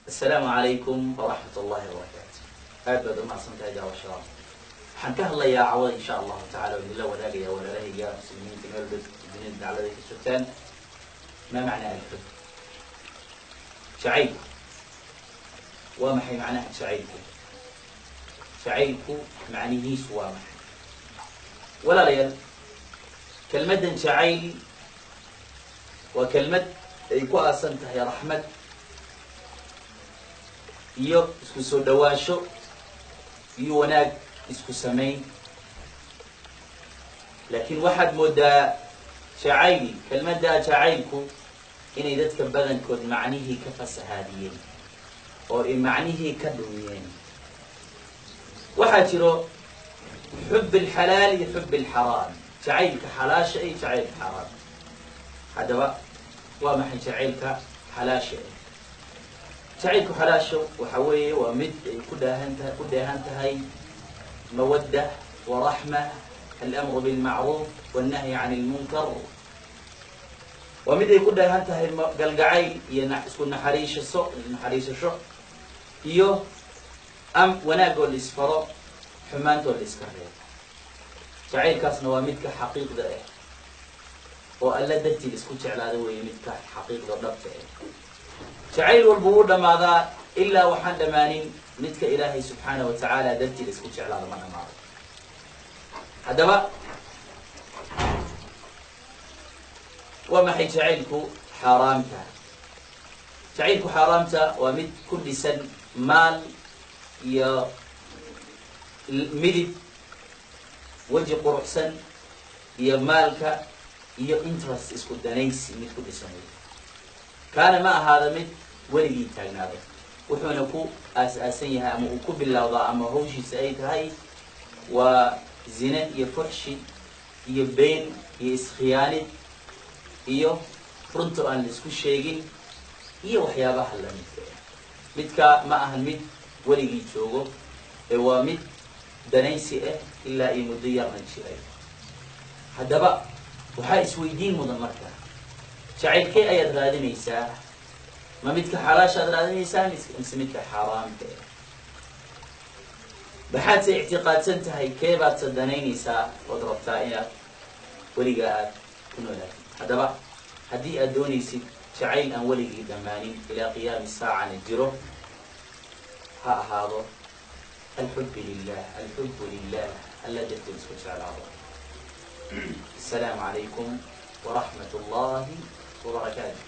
Asalaamu calaykum waraxmat ullahi wabarakaatu. Aad baad umahadsan tahay daawashada. Waxaan ka hadlayaa cawada, insha Allahu tacala, oo idinla wadaagaya walaalahayga muslimiinta meel walba dunida daclada ka joogtaan: ما معنى الحب? Jacaylku waa maxay? Macnaha jacaylku, jacaylku macnihiisu waa maxay? Walaalayaal, kelmaddan jacayl waa kelmad ay ku aasan tahay raxmad iyo isku soo dhawaansho iyo wanaag isku samayn. Laakiin waxaad moodaa jacayl, kelmaddaa jacaylku, inay dadka badankood macnihii ka fasahaadiyeen oo ay macnihii ka dhumiyeen. Waxaa jiro حب الحلال iyo حب الحرام, jacaylka xalaasha iyo jacaylka xaaraam. Haddaba waa maxay jacaylka xalaasha? Jacaylku xalaasho waxa weeye waa mid ay ku dheehan tahay, ku dheehan tahay مودة ورحمة, الأمر بالمعروف والنهي عن المنكر. Waa mid ay ku dheehan tahay galgacayl iyo isku naxariishaso, naxariisasho iyo am wanaagoo la isfaro, xumaantoo la iska reebo. Jacaylkaasna waa midka xaqiiqda ah oo Alla dartii la isku jeclaada weeye, midka xaqiiqda dhabta ah. Jacayl walba wuu dhammaadaa, ilaa waxaan dhammaanin midka Ilaahay subxaana wa tacaala dartii la isku jeclaado, ma dhamaado. Haddaba waa maxay jacaylku xaaraamta? Jacaylku xaaraamta waa mid ku dhisan maal iyo midib, weji quruxsan iyo maalka iyo interest, isku danaysi mid ku dhisan wey. Kaana ma ahaada mid weligii taagnaado, wuxuuna ku aas-aasan yahay ama uu ku bilowdaa ama hawshiisa ay tahay waa zine iyo fuxshi iyo been iyo iskhiyaanid iyo runta aan la isku sheegin iyo waxyaabaha lamidka ah. Midka ma ahan mid weligii joogo ee waa mid danaysi ah ilaa iyo muddo yarna jiray. Haddaba waxaa isweydiin mudan marka: jacaylkee ayaad raadinaysaa? Ma midka xalaasha aad raadinaysaa mise midka xaaraamka ah? Maxaadse ictiqaadsan tahay? Kee baad se danaynaysaa ood rabtaa inaad weligaa aad ku noolaatid? Haddaba haddii aad doonaysid jacayl aan weligii dhammaanin, ilaa qiyaami saacana jiro, ha ahaado الحب لله, الحب لله, Alla darteed isku jeclaado. Asalaamu calaykum waraxmat ullahi wabarakaatu.